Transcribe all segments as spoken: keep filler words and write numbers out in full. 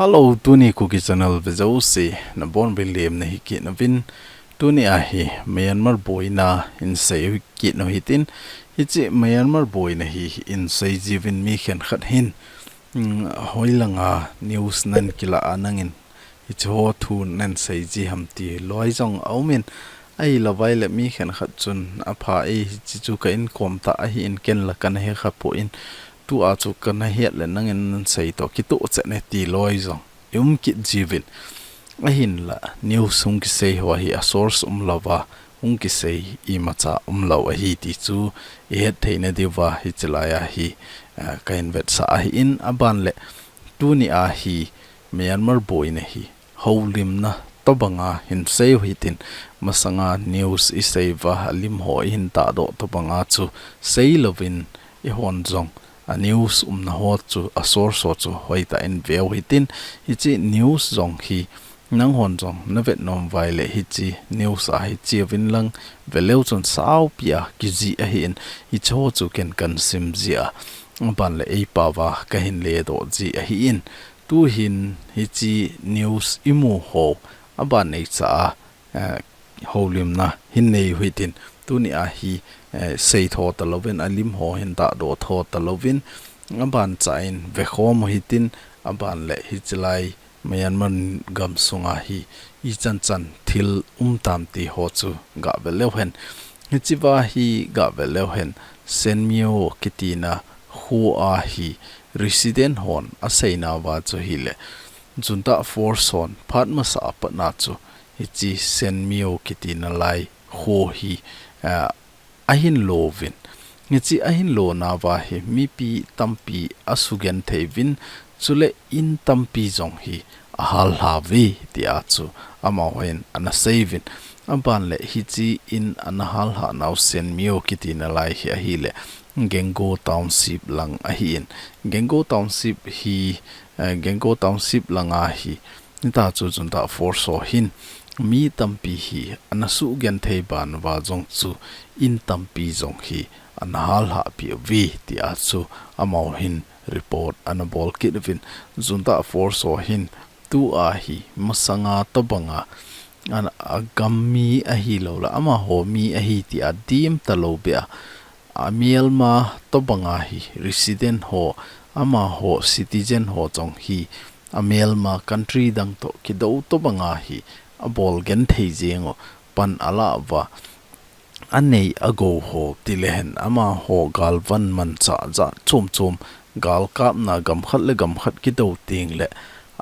Hello, tuni Kuki Channel vejouse nabonchauvin lemna hi kit nauvin. Tuni ahi Myanmar boina hin sei kit nau hitin, hiche Myanmar boina hi hin sei jiuvin mi khenkhat hin, mm, hoilanga news nahin kila a nangin hiche ho thu nahin sei ji ham ti loi jong aumin, ahilouva ahile mi khenkhat chun apha e, hiche chu ka inkom tah ahin ken la kana hekha poi, tua chu kana het le nangin nahin sei toh kitoh chet e ti loi jong i um kit jiuvin. Ahinla news hung kisei ho hi a source umlouva hung kisei imacha umlou ahi ti chu i het theina diuva hiche lai ahi, ah, ka hin vetsah ahin. Aban le tuni ahi Myanmar boina hi houlimna tobanga hin sei u hitin, masanga news i sei uva alim ho i hin tahdoh tobanga chu sei louvin, eihon jong a news umna ho chu, a source ho chu hoitah in ve u hitin, hiche news jong hi nanghon jong na vet nom uva ahile hiche news a hi che uvin lang, ve leu chun saupi a kijih ahin, hiche ho chu ken kahin sim ji a, aban le ei pao va ka hin ledoh ji ahin. Tuhin hiche news i mu ho, aban neicha a, eh, houlimna hin nei u hitin, tuni ahi, eh, sei tho talouvin, alim ho hin tahdoh tho talouvin, aban cha in vekhom u hitin, aban le hiche lai Myanmar gam sunga hi ichan chan thil um tam ti ho chu ga ve leu hen. Hiche va hi ga ve leu hen, Senmyo kitina kho a hi resident hon asei nauva chu hile, Junta force hon phat masa a pat na chu hiche Senmyo kitina lai kho hi, ah, ahin lo uvin. Hiche ahin lo nauva hi mipi tampi asugenthei uvin, chule in tampi jong hi ahal lha uve tia chu amahon ana sei uvin. Aban le hiche in ana hal lha nau Senmyo kitina lai hi ahile Genggo Township lang ahin. Genggo Township hi, eh, Genggo Township langa hi, hita chu Junta force ho hin mi tampi hi ana sugenthei ban uva jong chu in tampi jong hi ana hal lha peh uve tia chu amahon report ana bol kit uvin. Junta force ho hin tua hi masanga tobanga ana, a gam mi ahilou le amaho mi ahi tia dem talou beh a, a melma tobanga hi resident ho, amaho citizen ho jong hi a melma country dang toh kidou tobanga hi abol genthei jeng u, pan ala uva, anei agou ho ti le hen, amaho galvan manchah jat chom chom, galkapna gam khat le gam khat kidou teng le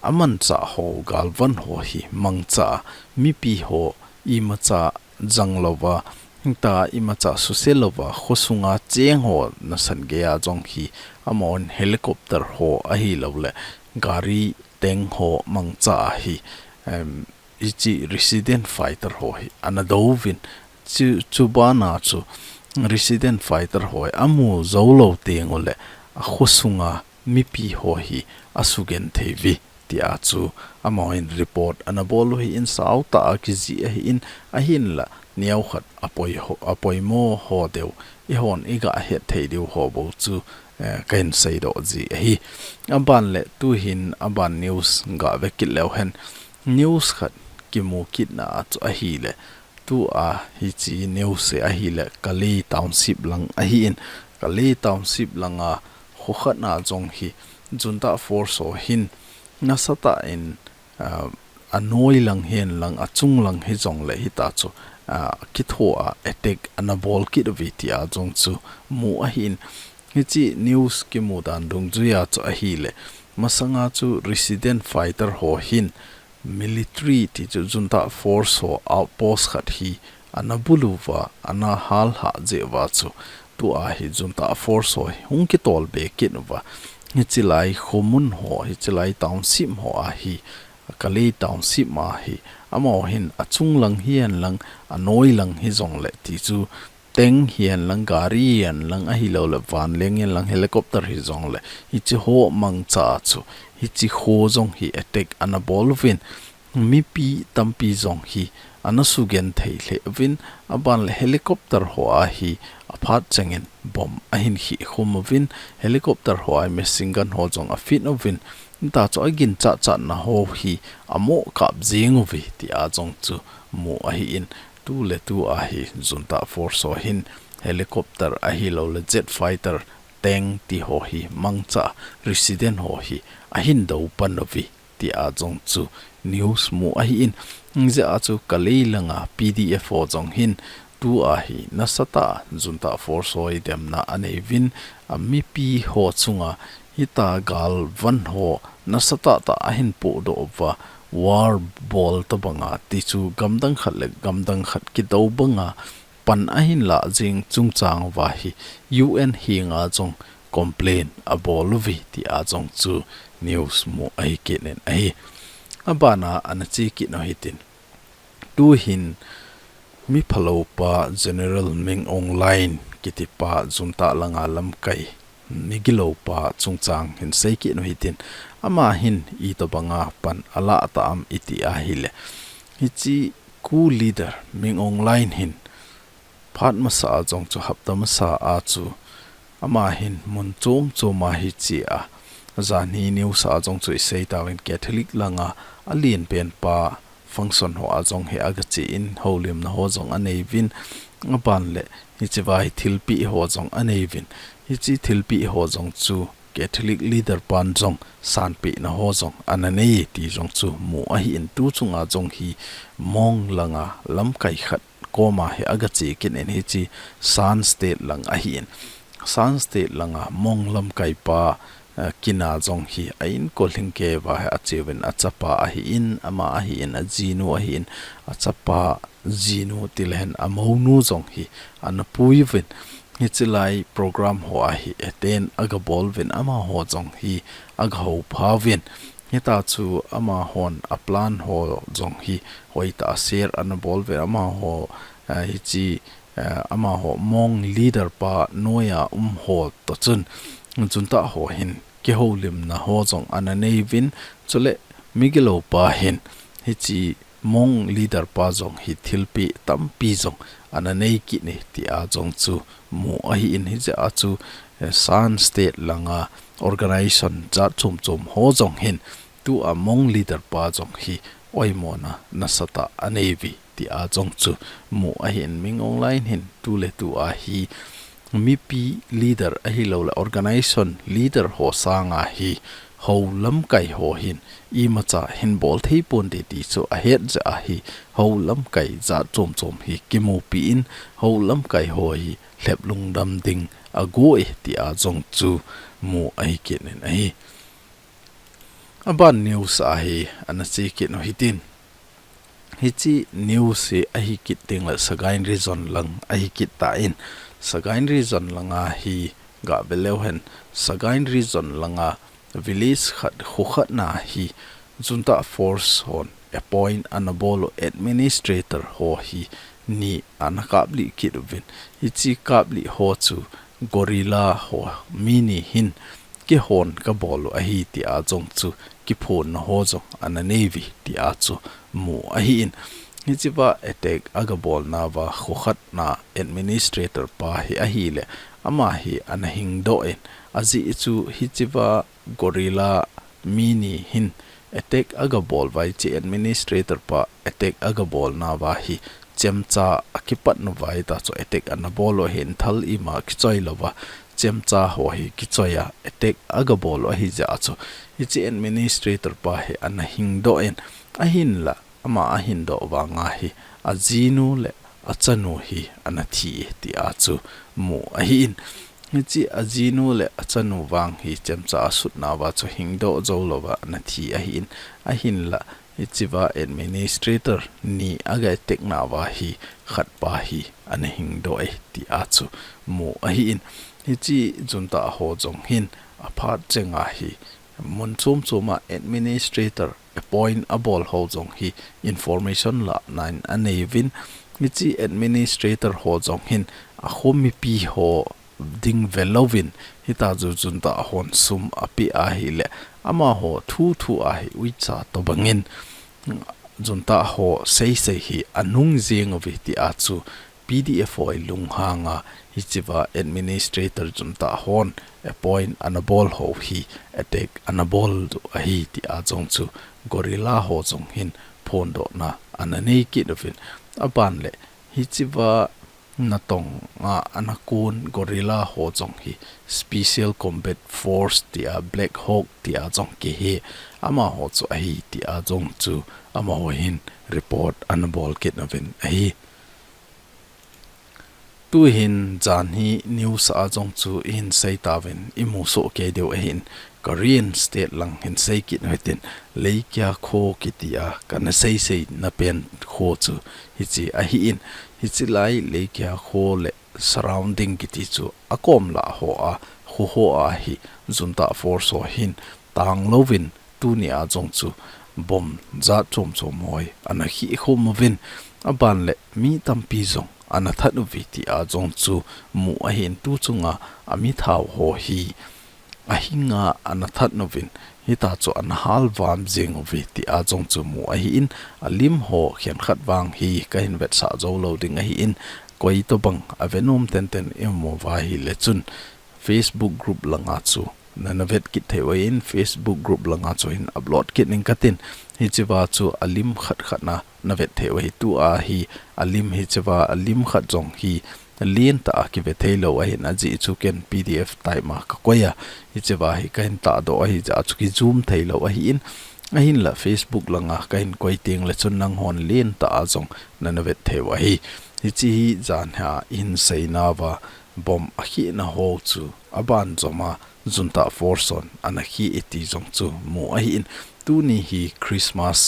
amanchah ho, galvan ho hi mangcha a, mipi ho imacha jang louva, hita imacha suse louva, khosunga cheng ho nasan gei a jong hi, amahon helicopter ho ahilou le gari, tank ho mangcha a hi, em, hiche resident fighter ho hi ana dou uvin. Chu, chubana chu resident fighter ho hi amu jou lou teng u le akhosunga mipi ho hi asugenthei uve tia chu amahon report ana bol u hi in, sautah a kijih ahin, ahinla neokhat apoi ho, apoimo ho deu, eihon i ga het thei diu ho bou chu, eh, ka hin seidoh ji ahi. Aban le tuhin aban news ga ve kit leu hen, news khat kimu kitna a chu ahile, tua hiche news hi ahile Kale Township lang ahin. Kale Township langa kho khat na jong hi Junta force ho hin nasatah in, ah, anoi lang hihen lang, achung lang hijongle hita chu, ah, kitho a attack ana bol kit uve tia jong chu mu ahin. Hiche news kimu dan dungjuia chu ahile, masanga chu resident fighter ho hin military ti chu Junta force ho outpost khat hi ana bulu uva, ana hal lha jeh uva chu, tua hi Junta force ho hi hung kitol be kit uva, hiche lai khomun ho, hiche lai township ho a hi, Kale Township a hi, amaho hin achung lang hihen lang, anoi lang hijongle ti chu, tank hihen lang, gari hihen lang, ahilou le vanleng hihen lang, helicopter hijongle, hiche ho mangcha a chu, hiche kho jong hi attack ana bol uvin, mipi tampi jong hi ana sugenthei lheh uvin, aban le helicopter ho a hi aphat chengin bomb ahin khih khum uvin, helicopter ho a hi machine gun ho jong afit uvin, Hita chu aginchat chatna ho hi amoh kap jing uve tia jong chu mu ahin, tuletu a hi junta force ho hin helicopter ahilouleh jet fighter, tank ti ho hi mangcha, resident ho hi ahin do pan uve tia jong chu news mu ahin, hijeh a chu Kalay langa P D F ho jong hin tua hi nasatah a junta force ho hi demna anei uvin, a mipi ho chunga hita galvan ho nasatah tah ahin pohdoh uva, war bol tabanga ti chu gamdang khat le gamdang khat kido banga pan ahin lah jing chungchang uva hi U N henga jong complain abol uve tia jong chu news mu ahi kit in ahi. Abana ana che kit u hitin, tuhin mi phalou pa General Min Aung Hlaing kiti pa junta langa lamkai migilou pa chungchang hin sei kit u hitin, ama hin itobanga pan alah ta ham iti ahileh, hiche coup leader Min Aung Hlaing hin phat masa a jong chu hapta masa a chu ama hin mun chom chom a hi che a, janhi news a jong chu isei tauvin Catholic langa alen pen pa function ho a jong hi aga che in houlimna ho jong anei uvin, aban le hiche vai thilpeh ho jong anei uvin, hiche thilpeh ho jong chu Catholic leader pan jong sanpeh na ho jong ana nei ti jong chu mu ahin, tu chunga jong hi Mon langa lamkai khat koma hi aga che kit in, hiche Shan State lang ahin, Shan State langa Mon lamkai pa, eh, kina jong hi a inko lhingkei uva hi acheuvin, achapa ahin, ama ahin, ajinu ahin, achapa jinu tilehen amounu jong hi ana pui uvin, hiche lai program ho a hi attend aga bol uvin, amaho jong hi aga houpha uvin, hita chu amahon a plan ho jong hi hoitah a share ana bol uvin, amaho, eh, hiche, eh, amaho Mon leader pa noiya um ho toh chun junta ho hin kihoulimna ho jong ana nei uvin, chule migilou pa hin hiche Mon leader pa jong hi thilpeh tampi jong ana nei kit e tia jong chu mu ahin, hijeh a chu, eh, Shan State langa organization jat chom chom ho jong hin tua Mon leader pa jong hi oimona nasatah anei uve tia jong chu mu ahin, Min Aung Hlaing hin tuletu a hi mipi leader ahilouleh organization leader ho sanga hi hou lamkai ho hin imacha hin bol thei ponte ti chu ahet jeh a hi hou lamkai jat chom chom hi kimupi in hou lamkai ho hi lhep lungdam ding ago e tia jong chu mu ahi kit in ahi. Aban news a hi ana che kit u hitin, hiche news hi ahi kit tengle Sagaing Region lang ahi kit tan, Sagaing Region langa hi gah ve leu hen, Sagaing Region langa village khat, kho khat na hi junta force hon appoint ana bol u administrator ho hi ni ana kaplih kit uvin, hiche kaplih ho chu guerrilla ho mi ni hin kihon kabol u ahi tia jong chu kiphonna ho jong ana nei uve tia chu mu ahin, hichea attack aga bolna uva kho khat na administrator pa hi ahile, ama hi ana hingdoh in, ajeh chu hichea guerrilla mi ni hin attack aga bol uva, hiche administrator pa attack aga bolna uva hi chemcha akipat nauva, hita chu attack ana bol u ahin, thal ima kichoi louva chemcha ho hi kichoi a attack aga bol u ahi jeh a chu, hiche administrator pa hi ana hingdoh in, ahinla ama ahin doh vanga hi ajinu le achanu hi ana thi e tia chu mu ahin. Hiche ajinu le achanu vang hi chemcha asutna uva chu hingdoh jou louva ana thi ahin. Ahinla hichea administrator ni aga attack nauva hi khat pa hi ana hingdoh e tia chu mu ahin. Hiche junta ho jong hin aphat chenga hi mun chom choma administrator appoint abol ho jong hi information lahna in anei uvin, hiche administrator ho jong hin akho mipi ho ding ve louvin, hita chu junta hon sum apeh ahile, amaho thu thu a hi uicha tobangin junta ho sei sei hi anung jing uve tia chu PDF hoi lunghanga hichea administrator junta hon appoint anabol ho hi attack anabol u ahi tia jong chu guerrilla ho jong hin phondohna ananei kit uvin. Aban le hichea natong a anakon guerrilla ho jong hi Special Combat Force tia Black Hawk tia jong kihe amaho chu ahi tia jong chu amaho hin report anabol kit uvin ahi. Tuhin jan hi news a jong chu ihin sei tauvin imu soh kei diu ahin Karen State lang hin sei kit u hitin Leikia kho kitia kana sei sei na pen kho chu hichi ahin hichi lai Leikia kho le surrounding kiti chu akom lah ho a khu ho a hi junta force ho hin tang louvin tuni a jong chu bomb jat chom chom hoi ana khi khum uvin aban le mi tampi jong ana that uve tia jong chu mu ahin tu chunga amithao ho hi ahinga ana that uvin hita chu ana hal vam jing uve tia jong chu mu ahin alim ho khenkhat vang hi kahin vetsah jou lou ding ahin koi tobang ave nom tenten imu uva ahile chun Facebook group langa chu nana vet kit thei u ahin Facebook group langa chu hin upload kit ning katin hichea chu alim khat khat na na vet thei u ahi tua hi alim hichea alim khat jong hi lentah a kive thei lou ahin ajeh chu ken PDF time a kakoi a hichea hi kahin tahdoh ahi jeh a chu kizoom thei lou ahin ahinla Facebook langa kahin koi teng le chun nanghon lentah a jong nana vet thei u ahi hichi hi jan hi a ihin sei nauva bomb akhina ho chu aban joma junta force hon ana khi e ti jong chu mu ahin tuni hi Christmas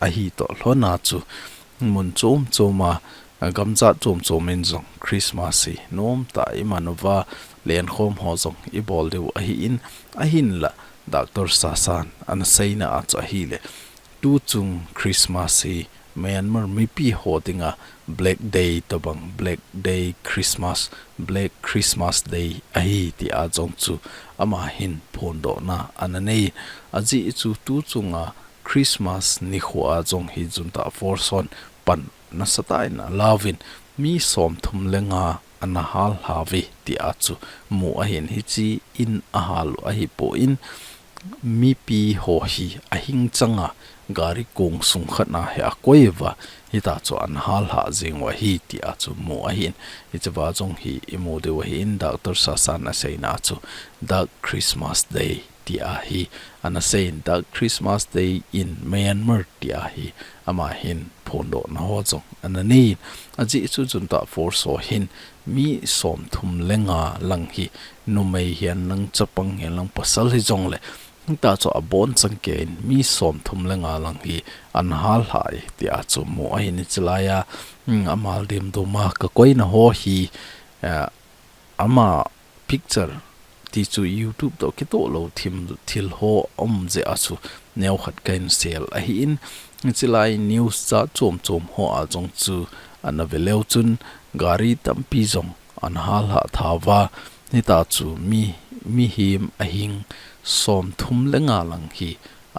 ahi toh lhona chu mun chom choma gamjat chom chom in jong Christmas hi nomtah a iman uva lenkhom ho jong ibol diu ahin ahinla Doctor Sasan ana seina a chu ahile tu chung Christmas hi Myanmar mipi ho dinga Black Day tobang Black Day Christmas Black Christmas Day ahi tia jong chu ama hin phondohna ana nei ajeh chu tu chunga Christmas nikho a jong hi junta force hon pan nasatah in alauvin mi somthum le nga ana hal hal uve tia chu mu ahin hichi in ahal u ahipon mipi ho hi ahing changa gari kong sung khat na hi akoi uva hita chu ana hal hal jing u ahi tia chu mu ahin hichea jong hi imu diu ahin Doctor Sasan aseina chu Dark Christmas Day tia hi ana seiyin Dark Christmas Day in Myanmar tia hi ama hin phondohna ho jong ana nei ajeh chu junta force ho hin mi somthum le nga lang hi numei hihen lang chapang hihen lang pasal hijongle hita chu abon changkeiyin mi somthum le nga lang hi ana hal hal e tia chu mu ahin hichi laiya hmm, amal dimdum a kakoina ho hi eh, ama picture ti chu YouTube toh kitoh lou thim thil ho um jeh a chu neokhat kahin sel ahin hichi lai news jat chom chom ho a jong chu ana ve leu chun gari tampi jong ana hal hal tha uva hita chu mi mihem ahing somthum le nga lang hi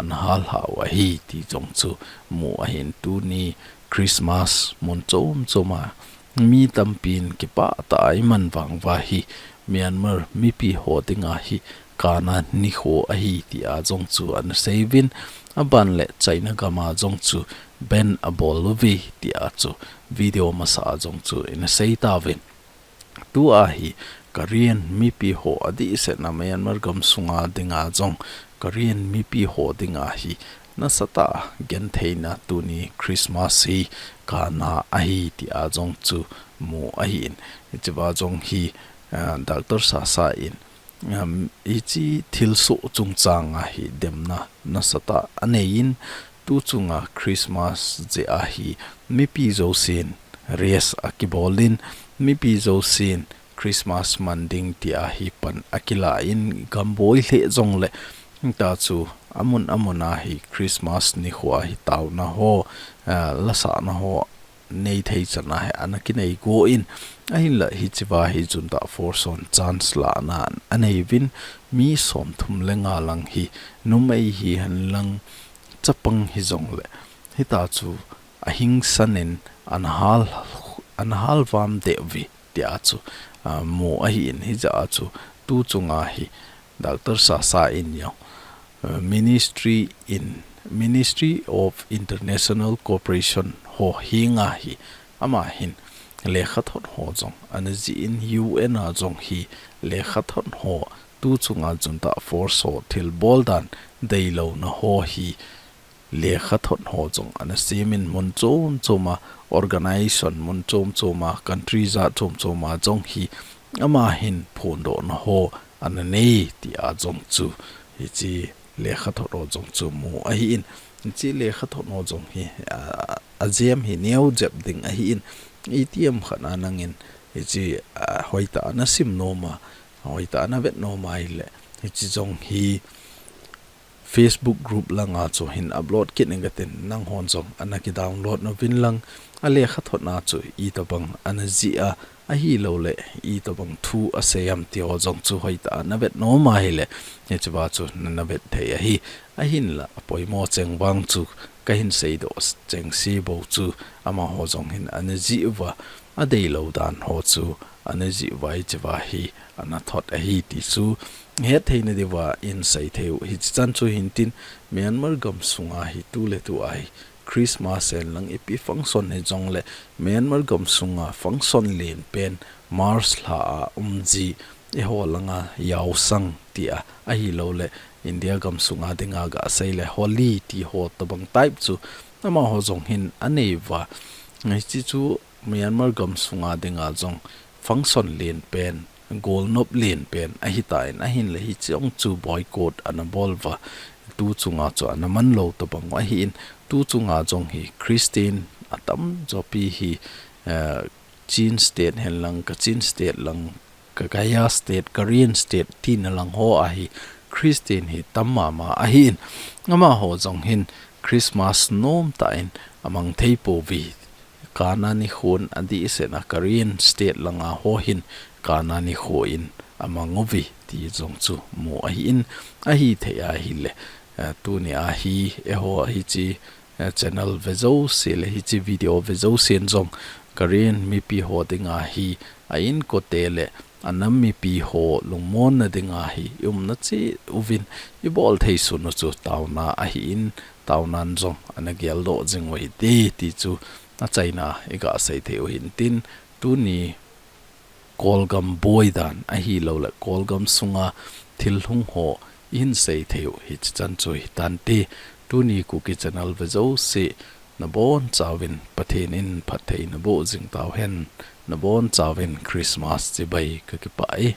ana hal hal u ahi ti jong chu mu ahin tuni Christmas mun chom choma mi tampin kipah tah a iman vang uva hi Myanmar mipi ho dinga hi kana nikho ahi tia jong chu ana seiyuvin aban le China gama jong chu ban abol uve tia chu video masa a jong chu ana sei tauvin. Tua hi Karen mipi ho adehsetna Myanmar gamsunga dinga jong Karen mipi ho dinga hi nasatah a gentheina tuni Christmas hi kana ahi tia jong chu mu ahin. Hichea jong hi ah, Doctor Sasa in um, hichi thilsoh chungchanga hi demna nasatah a aneiyin tu chunga Christmas jeh a hi mipi jousen rest akibolin mipi jousen Christmas man ding tia hi pan akilain gamboi lheh jongle hita chu amun amun a hi Christmas nikho a hi taona ho, ah, lasahna ho nei thei chan a hi ana kinei go in ahinla hichea hi junta force hon chance lahna anei uvin mi somthum le nga lang hi numei hihen lang chapang hijongle hita chu ahingsan in ana hal ana halvam deh uve tia chu, ah, mu ahin, hijeh a chu tu chunga hi Doctor Sasa in jong, ah, Ministry in, Ministry of International Cooperation ho henga hi ama hin lekhathot ho jong ana jih in, U N a jong hi lekhathot ho, tu chunga junta force ho thilbol dan deilouna ho hi lekhathot ho jong ana sem in, mun chom chom a, organization mun chom chom a, country jat chom chom a jong hi ama hin phondohna ho ana nei tia jong chu hiche lekhathot ho jong chu mu ahin. Hiche lekhathot ho jong hi, a, ajem hi neo jep ding ahin, itiham khat a nangin hiche, a, hoitah a nasim nom a, hoitah a navet nom a ahile, hiche jong hi Facebook group langa chu hin upload kit inge katin, nanghon jong ana kidownload nauvin lang, a lekhathotna chu itobang ana jih a, ahilouleh itobang thu asei am ti ho jong chu hoitah a navet nom a ahile, hichea chu nana vet thei ahi. Ahinla, apoimo cheng vang chu kahin seidoh chengse bou chu, amaho jong hin ana jih uva, adeilou dan ho chu ana jih uva, hichea hi ana thot ahi ti chu hetthei nadiuva in sei thei u. Hiche chan chu hintin, Myanmar gamsunga hi tuletua hi Christmas henlang ipi function hijongle Myanmar gamsunga function lenpen March lha a umji, eiho langa Yaosang tia, ahilouleh India gamsunga dinga gasei le Holi ti ho tobang type chu amaho jong hin anei uva. Hiche chu Myanmar gamsunga dinga jong function lenpen, golnop lenpen ahitan, ahinla hiche jong chu boycott ana bol uva, tu chunga chu ana manlou tobang u ahin, tu chunga jong hi Christian atamjo pi hi, eh, Chin State henlang, Kachin State lang, Kagaya State, Karen State tina lang ho a hi Christian hi tam mama ahin, amaho jong hin Christmas nomtah in amang thei pouve. Kana nikhon adehset a Karen State langa ho hin kana nikho in amang uve ti jong chu mu ahin, ahithei ahile, eh, tunia hi eiho hiche, eh, channel ve jouse le hiche video ve jousen jong Karen mipi ho dinga hi a-inkote le anam mipi ho lungmonna dinga hi i umna cheh uvin ibol thei sun u chu taona ahin, taonan jong ana geldoh jing u hite ti chu achaina iga sei thei u hintin, tuni Kolgam boi dan ahilouleh Kolgam sunga thil hung ho ihin sei thei u hiche chan chu hitante. Tuni Kuki channel ve jouse nabonchauvin Pathen in phatthei naboh jing tauhen, nabonchauvin Christmas chibai, kakipah e.